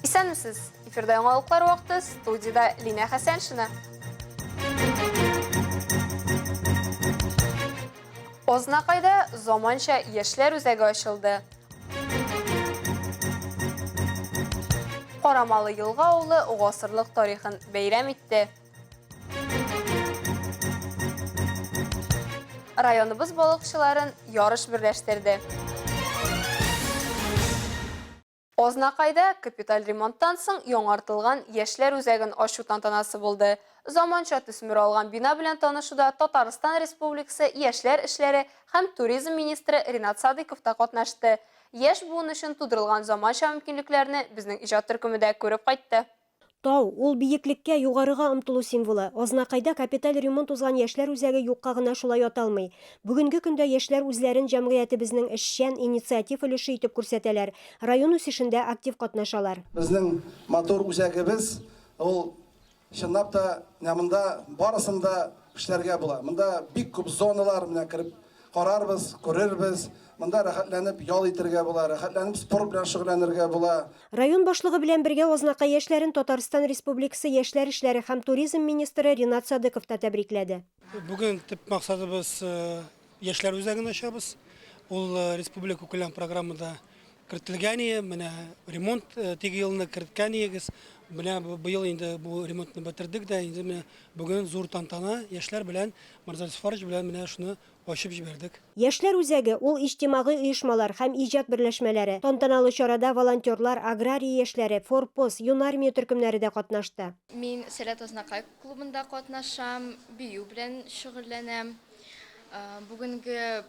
Исәнмесез! Эфирда яңалыклар вакыты, студиядә Линә Хәсәншина. Ознакайда заманча яшьләр үзәге ачылды. Карамалы елга авылы гасырлык тарихын бәйрәм итте. Районыбыз балыкчыларын ярыш берләштерде. Азнакайда капиталь ремонттан соң яңартылган Яшьләр үзәген ачу тантанасы булды. Заманча төсмер алган бина белән танышуда Татарстан Республикасы Яшьләр эшләре һәм туризм министры Ринат Садыйков та катнашты. Яшь буын өчен тудырылган заманча мөмкинлекләрне безнең иҗат төркеме дә күреп кайтты. Тау, ул биеклеккә, югарыга омтылу символы. Азнакайда капиталь ремонт узган яшьләр үзәге юкка гына шулай аталмый. Бүгенге көндә яшьләр үзләрен җәмгыятебезнең эшчән, инициатив өлеше итеп күрсәтәләр, район үсешендә актив катнашалар. Безнең матур үзәгебез, ул чынлап та менә монда барысын да эшләргә була. Монда бик күп зоналар, менә кереп карарбыз, күрербез. Монда рәхәтләнеп ял итергә була, рәхәтләнеп спорт белән шөгыльләнергә була. Район башлыгы белән бергә Азнакай яшьләрен Татарстан Республикасы яшьләр эшләре һәм туризм министры Ринат Садыков та тәбрикләде. Бүген төп максатыбыз, яшьләр үзәген ачабыз. Ул республикакүләм программада кертелгән ие, менә ремонт теге елны керткән иегез. Менә быел инде бу ремонтны бетердек дә, инде менә бүген зур тантана яшьләр белән, Марзаль Сафарович белән менә шуны ачып җибәрдек. Яшьләр үзәге, ул иҗтимагый оешмалар һәм иҗат берләшмәләре. Тантаналы чарада волонтерлар, агрария яшьләре, Форпост, Юнармия төркемнәре дә катнашты. Мин Сәләт Азнакай клубында катнашам, бию белән шөгыльләнәм. Бүгенге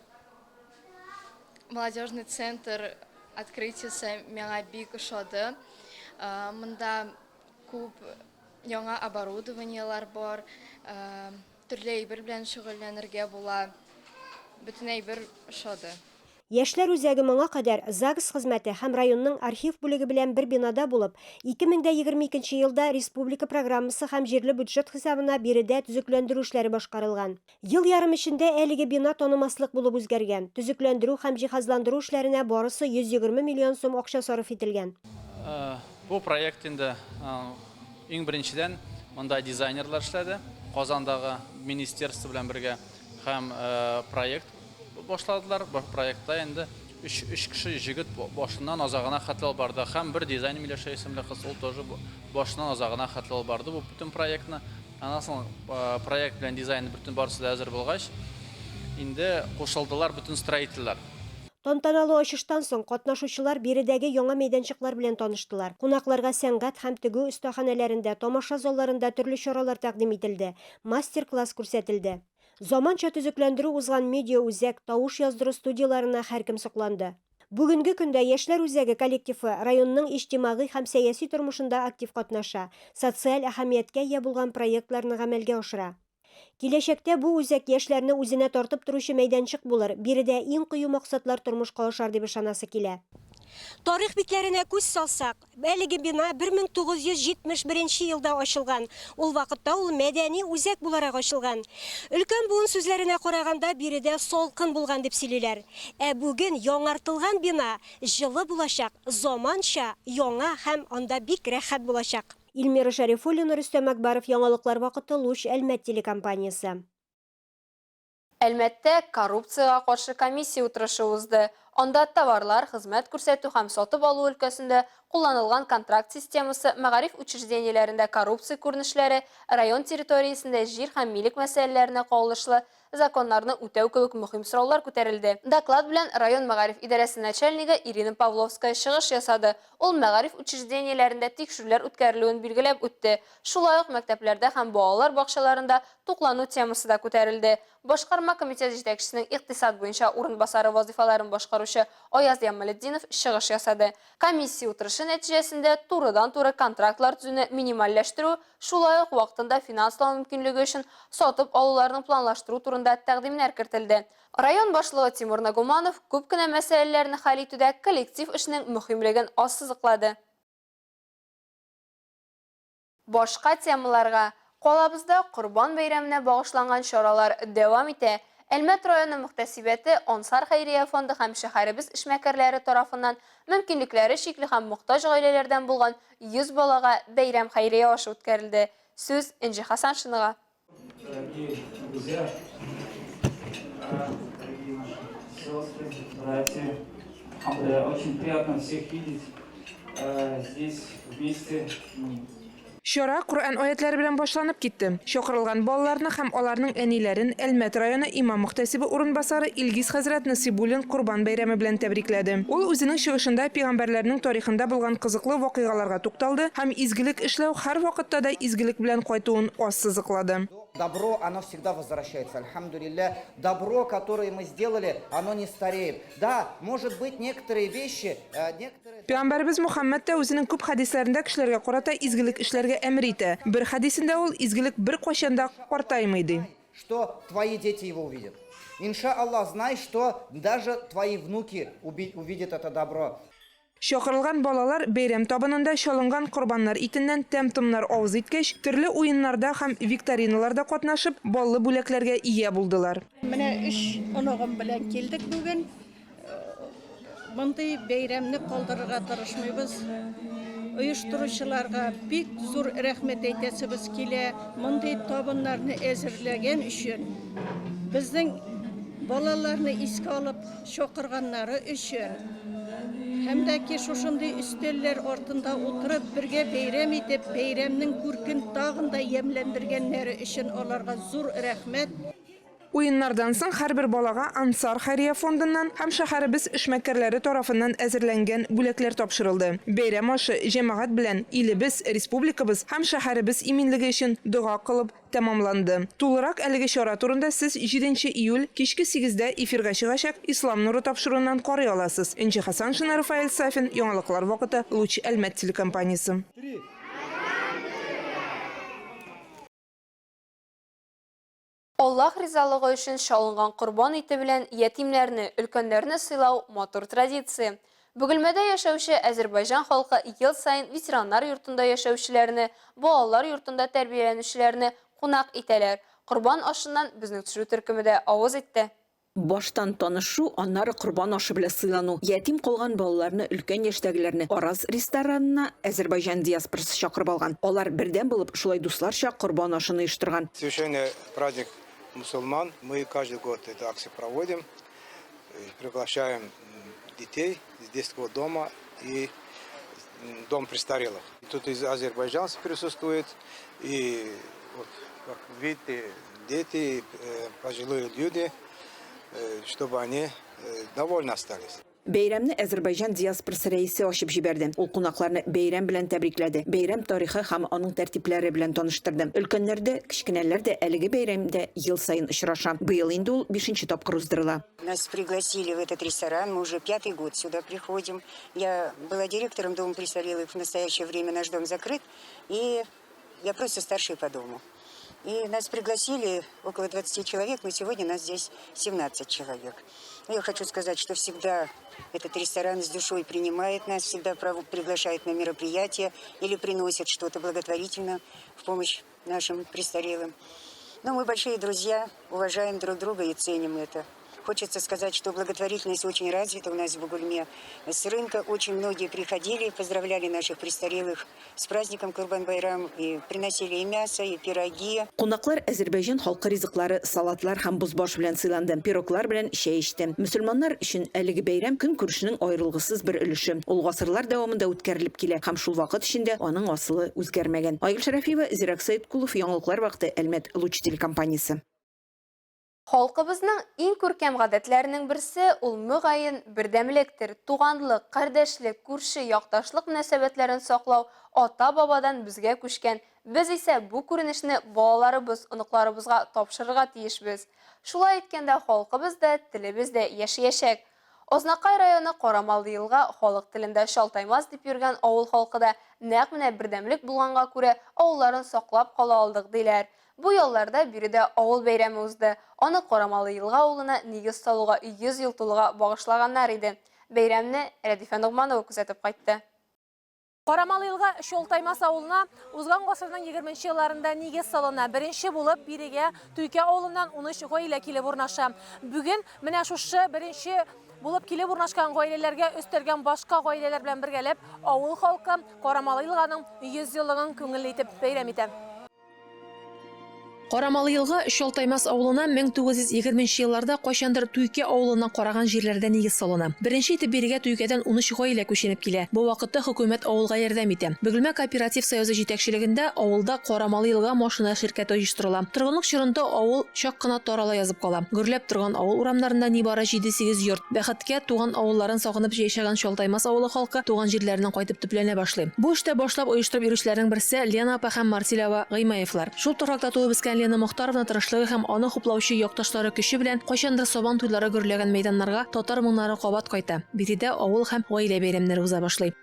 молодежный центр открытиесе миңа бик ошады. Монда күп яңа оборудованиелар бар. Төрле әйбер белән шөгыльләнергә була. Бөтен әйбер ошады. Яшьләр үзәге моңа кадәр загс хезмәте һәм районның архив бүлеге белән бер бинада булып, 2022 нче елда республика программасы һәм җирле бюджет хисабына биредә төзекләндерү эшләре башкарылган. Ел ярым эчендә әлеге бина танымаслык булып үзгәргән. Төзекләндерү һәм җиһазландыру эшләренә барысы 120 миллион сум акча сарыф ителгән. Бу проект инде Иң беренчедән, монда дизайнерлар эшләде, Казандагы министерство белән бергә һәм проект башладылар. Бу проектта инде өч, өч кеше җегет башыннан азагына хәтле алып барды. Һәм бер дизайнер Миләүшә исемле кыз, ул тоже башыннан азагына хәтле алып барды бу бөтен проектны. Аннан соң проект белән дизайн бөтен барысы да әзер булгач, инде кушылдылар бөтен строительләр. Тантаналы ачыштан соң, катнашучылар биредәге яңа мәйданчыклар белән таныштылар. Кунакларга сәнгать һәм тегү остаханәләрендә, тамаша залларында төрле чаралар тәкъдим ителде, мастер-класс күрсәтелде. Заманча төзекләндерү узган медиаүзәк, тавыш яздыру студияләренә һәркем сокланды. Бүгенге көндә Яшьләр үзәге коллективы районның иҗтимагый һәм сәяси тормышында актив катнаша, социаль әһәмияткә ия булган проектларны гамәлгә ашыра. Киләчәктә бу үзәк яшьләрне үзенә тартып торучы мәйданчык булыр, биредә иң кыю максатлар тормышка ашар дип ышанасы килә. Тарих битләренә күз салсак, әлеге бина 1971 елда ачылган. Ул вакытта ул мәдәни үзәк буларак ачылган. Өлкән буын сүзләренә караганда, биредә салкын булган дип сөйлиләр. Ә бүген яңартылган бина җылы булачак, заманча, яңа һәм анда бик рәхәт булачак. Илмира Шәрифуллина, Рөстәм Әкбаров, Яңалыклар вакыты, Луч, Әлмәт телекомпаниясе. Әлмәттә коррупциягә каршы комиссия утырышы узды. Анда товарлар, хезмәт күрсәтү һәм сатып алу өлкәсендә кулланылган контракт системасы, мәгариф учреждениеләрендә коррупция күренешләре, район территориясендә җир һәм милек мәсьәләләренә кагылышлы законнарны үтәү кебек мөһим сораулар күтәрелде. Доклад белән район мәгариф идарәсе начальнигы Ирина Павловская чыгыш ясады. Ул мәгариф учреждениеләрендә тикшерүләр үткәрелүен билгеләп үтте. Шулай ук мәктәпләрдә һәм балалар бакчаларында туклану темасы да күтәрелде. Башкарма комитет җитәкчесенең икътисад буенча урынбасары вазыйфаларын башкаручы Аяз Ямалетдинов чыгыш ясады. Комиссия утырышы нәтиҗәсендә турыдан-туры контрактлар төзүне минимальләштерү, Шулай ук вакытында финанслау мөмкинлеге өчен сатып алуларны планлаштыру турында тәкъдимнәр кертелде. Район башлыгы Тимур Нагуманов күп кенә мәсьәләләрне хәл итүдә коллектив эшнең мөһимлеген ассызыклады. Башка темаларга. Калабызда Корбан бәйрәменә багышланган чаралар дәвам итә. Әлмәт районы мөхтәсибәте, Ансар хәйрия фонды һәм шәһәребез эшмәкәрләре тарафыннан мөмкинлекләре чикле һәм мохтаҗ гаиләләрдән булган 100 балага бәйрәм хәйрия ашы үткәрелде. Сүз Энҗе Хәсәншинага. Дорогие друзья, дорогие наши сестры, братья, очень приятно всех видеть здесь вместе. Чара Коръән аятләре белән башланып китте. Чакырылган балаларны һәм аларның әниләрен Әлмәт районы имам-мөхтәсибе урынбасары Илгиз хәзрәт Насыйбуллин Корбан бәйрәме белән тәбрикләде. Ул үзенең чыгышында пигамбәрләрнең тарихында булган кызыклы вакыйгаларга тукталды һәм изгелек эшләү һәрвакытта да изгелек белән кайтуын ассызыклады. Добро, оно всегда возвращается, альхамдулилля. Добро, которое мы сделали, оно не стареет. Да, может быть, некоторые вещи, э, некоторые... Пәйгамбәребез Мөхәммәд тә үзенең күп хәдисләрендә кешеләргә карата изгелек эшләргә әмер итә. Бер хәдисендә ул, Изгелек беркайчан да картаймый, ди. Что твои дети его увидят. Инша Аллах, знай, что даже твои внуки увидят это добро. Чакырылган балалар бәйрәм табынында чалынган корбаннар итеннән тәм-томнар авыз иткәч, төрле уеннарда һәм викториналарда катнашып, баллы бүләкләргә ия булдылар. Менә өч оныгым белән килдек бүген. Мондый бәйрәмне калдырырга тырышмыйбыз. Оештыручыларга бик зур рәхмәт әйтәсебез килә. Мондый табыннарны әзерләгән өчен, безнең балаларны искә алып чакырганнары өчен һәм дә ки шушындый өстәлләр артында утырып бергә бәйрәм итеп, бәйрәмнең күркен тагын да ямьләндергәннәре өчен аларга зур рәхмәт. Уеннардан соң һәрбер балага Ансар хәйрия фондыннан һәм шәһәребез эшмәкәрләре тарафыннан әзерләнгән бүләкләр тапшырылды. Бәйрәм ашы җәмәгать белән илебез, республикабыз һәм шәһәребез иминлеге өчен дога кылып тәмамланды. Тулырак әлеге чара турында сез җиденче июль кичке сигездә эфирга чыгачак Ислам нуры тапшыруыннан карый аласыз. Энҗе Хәсәншина, Рафаэль Сафин, Яңалыклар вакыты, Луч Әлмәт телекомпаниясе. Аллаһ ризалыгы өчен чалынган корбан ите белән ятимнәрне, өлкәннәрне сыйлау матур традиция. Бөгелмәдә яшәүче әзербайҗан халкы ел саен ветераннар йортында яшәүчеләрне, балалар йортында тәрбияләнүчеләрне кунак итәләр. Корбан ашыннан безнең төшерү төркеме дә авыз итте. Баштан танышу, аннары корбан ашы белән сыйлану. Ятим калган балаларны, өлкән яшьтәгеләрне Араз ресторанына Әзербайҗан диаспорасы чакырып алган. Алар бердәм булып, шулай дусларча корбан ашын оештырган. Священный праздник мусульман. Мы каждый год эту акцию проводим. Приглашаем детей из детского дома и дом престарелых. Тут из азербайджанцев присутствует, и вот, как видите, дети, э, пожилые люди, э, чтобы они э, довольны остались. Бәйрәмне Әзербайҗан диаспорасы рәисе ачып җибәрде. Ул кунакларны бәйрәм белән тәбрикләде, бәйрәм тарихы һәм аның тәртипләре белән таныштырды. Өлкәннәр дә, кечкенәләр дә әлеге бәйрәмдә ел саен очраша. Быел инде ул бишенче тапкыр уздырыла. Нас пригласили в этот ресторан, мы уже пятый год сюда приходим. Я была директором дома престарелых, в настоящее время наш дом закрыт, и я просто старший по дому. И нас пригласили около 20 человек, но сегодня нас здесь 17 человек. Ну, я хочу сказать, что всегда этот ресторан с душой принимает нас, всегда приглашает на мероприятия или приносит что-то благотворительное в помощь нашим престарелым. Но мы большие друзья, уважаем друг друга и ценим это. Хочется сказать, что благотворительность очень развита у нас в Бугульме. С рынка очень многие приходили, поздравляли наших престарелых с праздником Курбан-Байрам и приносили и мясо, и пироги. Кунаклар Әзербайҗан халкы ризыклары, салатлар һәм бозбаш белән сыйланды, пироглар белән чәй эчте. Мөселманнар өчен әлеге бәйрәм көнкүрешнең аерылгысыз бер өлеше. Ул гасырлар дәвамында үткәрелеп килә һәм шул вакыт эчендә аның асылы үзгәрмәгән. Айгөл Шәрәфиева, Зирәк Сәеткулов, Яңалыклар вакыты, Әлмәт, Луч телекомпаниясе. Халкыбызның иң күркәм гадәтләренең берсе ул, мөгаен, бердәмлектер. Туганлык, кардәшлек, күрше, якташлык мөнәсәбәтләрен саклау ата-бабадан безгә күчкән, без исә бу күренешне балаларыбыз, оныкларыбызга тапшырырга тиешбез. Шулай иткәндә халкыбыз да, телебез дә яшиячәк. Азнакай районы Карамалды-Елга халык телендә Чалтаймас дип йөргән авыл халкы да нәкъ менә бердәмлек булганга күрә авылларын саклап кала алдык, диләр. Бу ялларда биредә авыл бәйрәме узды. Аны Карамалы-Елга авылына нигез салуга 100 ел тулуга багышлаганнар иде. Бәйрәмне Рәдифә Ногманова күзәтеп кайтты. Карамалы Елга Чолтаймас авылына узган гасырның 20 нче елларында нигез салына. Беренче булып бирегә Туйкә авылыннан 13 гаилә килеп урнаша. Бүген менә шушы беренче булып килеп урнашкан гаиләләргә өстәлгән башка гаиләләр белән бергәләп авыл халкы Карамалы Елганың 100 еллыгын күңелле итеп бәйрәм итә. Карамалы Елга Чалтаймас авылына 1920 нче елларда кайчандыр Туйкә авылына караган җирләрдә нигез салына. Беренче итеп бирегә Туйкәдән 13 гаилә күченеп килә. Бу вакытта хөкүмәт авылга ярдәм итә. Бөгелмә кооператив союзы җитәкчелегендә авылда Карамалы Елга машина ширкәте оештырыла. Торгынлык чорында авыл чак кына тарала язып кала. Гөрләп торган авыл урамнарында нибары җиде-сигез йорт. Бәхеткә, туган авылларын сагынып яшәгән Чалтаймас авылы халкы туган җирләренә кайтып төпләнә башлый. Бу эштә башлап оештырып йөрүчеләрнең берсе, Лена апа һәм Марсилә апа Гыймаевлар. Шул туфракта туып үскән Лена Мохтаровна тырышлыгы һәм аны хуплаучы якташлары көче белән кайчандыр Сабан туйлары гөрләгән мәйданнарга татар моңнары кабат кайта, биредә авыл һәм гаилә бәйрәмнәре уза башлый.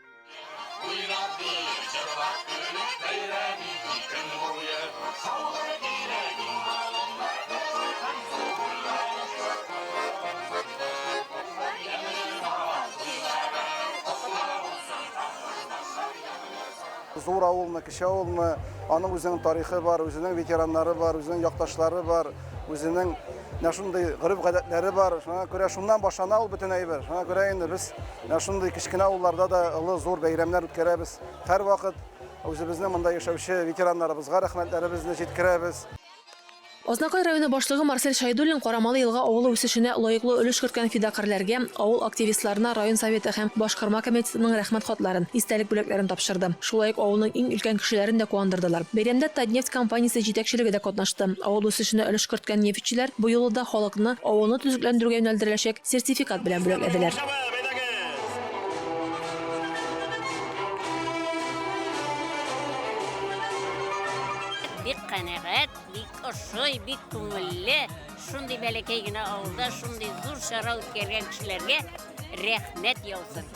Зур авылмы, кече авылмы, аның үзенең тарихы бар, үзенең ветераннары бар, үзенең якташлары бар, үзенең менә шундый гореф-гадәтләре бар. Шуңа күрә шуннан башлана ул бөтен әйбер. Шуңа күрә инде без Менә шундый кечкенә авылларда да олы зур бәйрәмнәр үткәрәбез. Һәрвакыт үзебезнең монда яшәүче ветераннарыбызга рәхмәтләребезне җиткерәбез. Азнакай районы башлыгы Марсель Шәйдуллин Карамалы Елга авылы үсешенә лаеклы өлеш керткән фидакарьләргә, авыл активистларына район Советы һәм башкарма комитетының Рәхмәт хатларын, истәлек бүләкләрен тапшырды. Шулай ук авылның иң өлкән кешеләрен дә куандырдылар. Бәйрәмдә Татнефть компаниясе җитәкчелеге дә катнашты. Авыл үсешенә өлеш керткән нефтьчеләр бу юлы да халыкны авылны төзекләндерүгә юнәлдереләчәк Сертификат белән бүләкләделәр. Бик канәгать, бик ошый, бик күңелле. Шундый бәләкәй генә авылда шундый зур чара үткәргән кешеләргә рәхмәт яусын.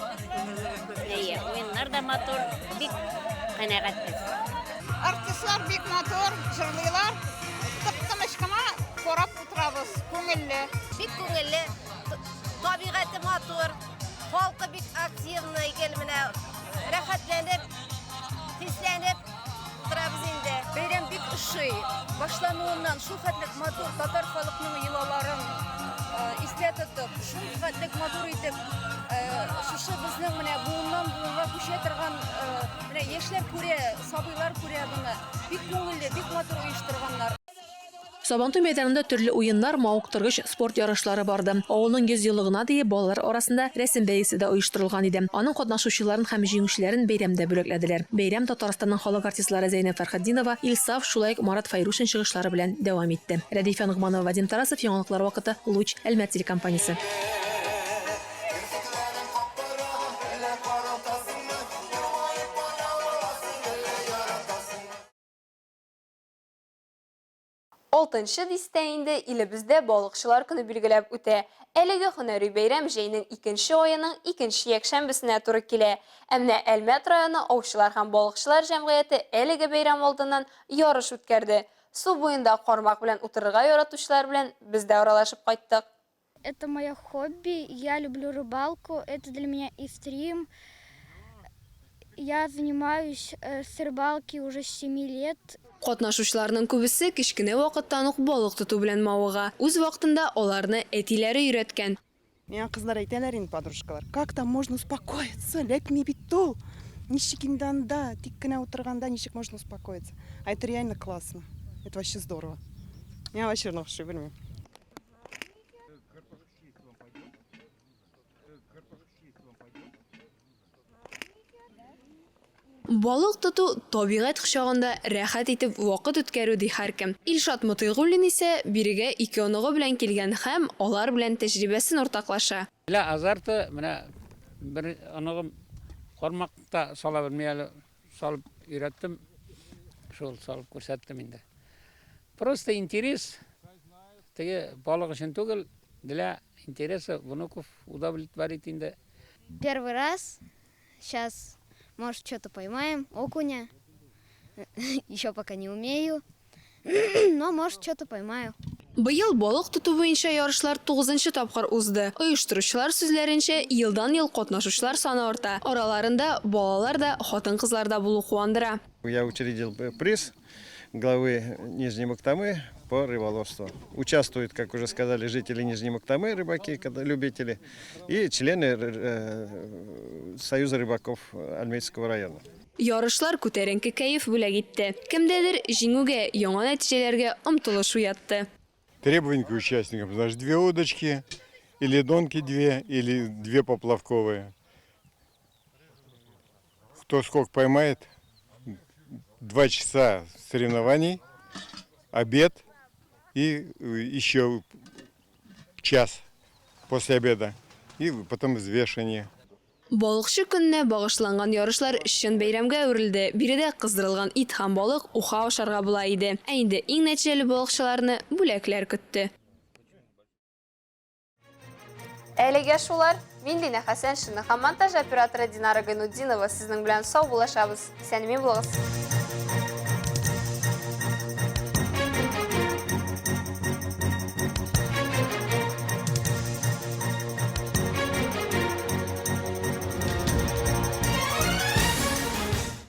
Әйе, уеннар да матур, бик канәгатьбез. Артистлар бик матур җырлыйлар. Тып-тыныч кына карап Утырабыз, күңелле. Бик күңелле, табигате матур, халкы бик активный, гел менә рәхәтләнеп, хисләнеп утырабыз инде. Бәйрәм бик ошый. Башлануыннан шул хәтлек матур татар халыкның йолаларын истә тотып, шул хәтлек матур итеп, шушы безнең менә буыннан буынга күчә торган, менә яшьләр күрә, сабыйлар күрә моны. Бик күңелле, бик матур оештырганнар. Сабантуй мәйданында төрле уеннар, мавыктыргыч спорт ярышлары барды. Авылның 100 еллыгына диеп балалар арасында рәсем бәйгесе дә оештырылган иде. Аның катнашучыларын һәм җиңүчеләрен бәйрәмдә бүләкләделәр. Бәйрәм Татарстанның халык артистлары Зәйнәб Фәрхетдинова, Илсаф, шулай ук Марат Фәйрушин чыгышлары белән дәвам итте. Рәдифә Ногманова, Вадим Тарасов, Яңалыклар вакыты, Луч, Әлмәт телекомпаниясе. Алтынчы дистә инде илебездә Балыкчылар көне билгеләп үтә. Әлеге һөнәри бәйрәм җәйнең икенче аеның икенче якшәмбесенә туры килә. Ә менә Әлмәт районы аучылар һәм балыкчылар җәмгыяте әлеге бәйрәм алдыннан ярыш үткәрде. Су буенда кармак белән утырырга яратучылар белән без дә аралашып кайттык. Это мое хобби, я люблю рыбалку, это для меня и стрим. Я занимаюсь э, с рыбалки уже с 7 лет. Катнашучыларның күбесе кечкенә вакыттан ук балык тоту белән мавыга. Үз вакытында аларны әтиләре өйрәткән. Миңа кызлар әйтәләр инде, подружкалар, как там можно успокоиться, эләкми бит ул. Ничек инде анда, тик кенә утырганда ничек можно успокоиться. А это реально классно, это вообще здорово. Миңа вообще охшый, белмим. Балык тоту, табигать кочагында рәхәт итеп вакыт үткәрү, ди һәркем. Илшат Мотыйгуллин исә бирегә ике оныгы белән килгән һәм алар белән тәҗрибәсен уртаклаша. Для азарта менә бер оныгым кармак та сала белми әле, салып өйрәттем, шул салып күрсәттем инде. Просто интерес, теге балык өчен түгел, для интереса внуков удовлетворить инде. Первый раз, сейчас, может, что-то поймаем, окуня. Еще пока не умею, но, может, что-то поймаю. Быел балык тоту буенча ярышлар тугызынчы тапкыр узды. Оештыручылар сүзләренчә, елдан-ел катнашучылар саны арта. Араларында балалар да, хатын-кызлар да булу куандыра. Я учредил приз главы Нижней Мактамы по рыболовству. Участвуют, как уже сказали, жители Нижней Мактамы, рыбаки, любители, и члены э, Союза рыбаков Альметьевского района. Ярышлар күтәренке кәеф бүләк итте. Кемдәдер җиңүгә, яңа нәтиҗәләргә омтылыш уятты. Требования к участникам, значит, две удочки, или донки две, или две поплавковые. Кто сколько поймает, два часа соревнований, обед и еще час после обеда, и потом взвешивание. Балыкчы көненә багышланган ярышлар чын бәйрәмгә әверелде. Биредә кыздырылган ит һәм балык, уха ашарга була иде. Ә инде иң нәтиҗәле балыкчыларны бүләкләр көтте. Әлегә шулар. Мин Лина Хәсәншина һәм монтаж операторы Динара Гайнутдинова сезнең белән саубуллашабыз. Исән-имин булыгыз.